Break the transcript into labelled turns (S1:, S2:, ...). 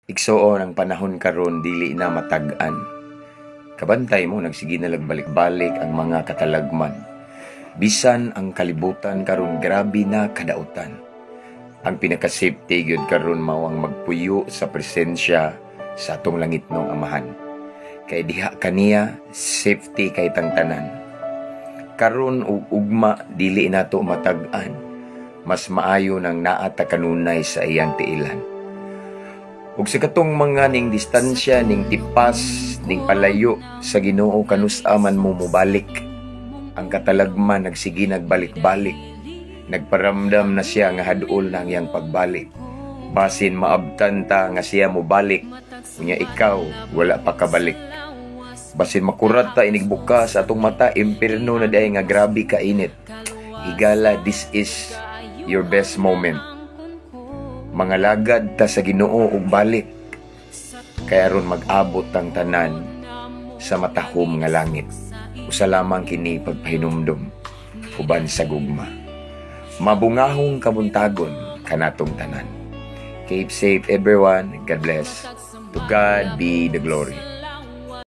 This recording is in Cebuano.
S1: Igsuon, ang panahon karon dili na matag-an. Kabantay mo, nagsige na balik-balik ang mga katalagman. Bisan ang kalibutan karon grabe na kadautan. Ang pinaka-safety gyud karon mao ang magpuyo sa presensya sa atong langitnong Amahan. Kay diha kaniya safety kay tang tanan. Karon ug ugma dili nato matag-an. Mas maayo nang naa ta kanunay sa iyang tiilan. Ug sa katong mga ning distansya, ning tipas, ning palayo sa Ginoo, kanus-a man mo mobalik? Ang katalagman nagsige nagbalik-balik. Nagparamdam na siya nga hadol na ang iyang pagbalik. Basin maabtan ta nga siya mobalik, unya ikaw wala pa kabalik. Basin makurat ta inigbuka sa atong mata, impirno na diay nga grabe ka init. Higala, this is your best moment. Mangalagad ta sa Ginoo ug balik kay aron mag-abot ang tanan sa matahom nga langit. Usa lamang kini pagpahinumdom uban sa gugma. Mabungahong kabuntagon kanatong tanan. Keep safe, everyone. God bless. To God be the glory.